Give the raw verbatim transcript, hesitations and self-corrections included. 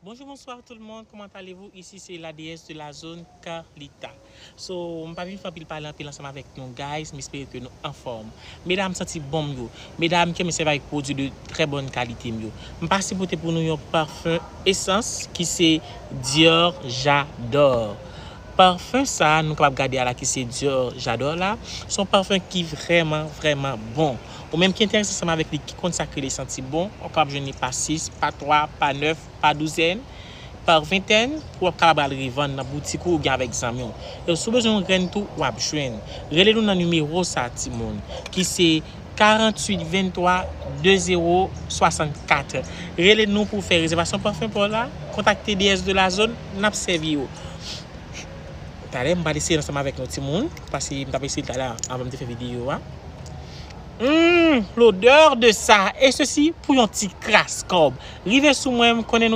Bonjour, bonsoir tout le monde, comment allez-vous? Ici c'est la déesse de la zone, Carlita. So, m pa vin fè anpil pale anpil ansanm avèk nou, guys, m espere ke nou anfòm. Medam santi bon m yo. Medam ke m sèvi avèk pwodui de trè bòn kalite m yo. M pase pote pou nou yon parfum esans ki se Dior J'adore. Parfum sa, nou kapab gade a la ki se Dior J'adore la. Se yon parfum ki vrèman, vrèman bon. Ou menm ki enterese ansanm avèk li, ki konn sa k rele santi bon, ou kapab jwenn li pa sis, pa twa, pa nèf, pa douzèn, pa ventèn, pou w ap kapab al revann nan boutik ou oubyen avèk zanmi w. E si w bezwen yon grenn tou, w ap jwenn. Rele nou nan nimewo sa, timoun, ki se karanntuit venntwa de zewo swasannkat. Rele nou pou w fè rezèvasyon parfum pa w la, kontakte déesse de la zone, n ap sèvi w. Talè, m pral eseye ansanm avèk nou, timoun, paske m t ap eseye l talè anvan m te fè videyo a. Hum, l'odeur de ça, et ceci pou yon ti kras kòb. Rive sou mwen, m konnen nou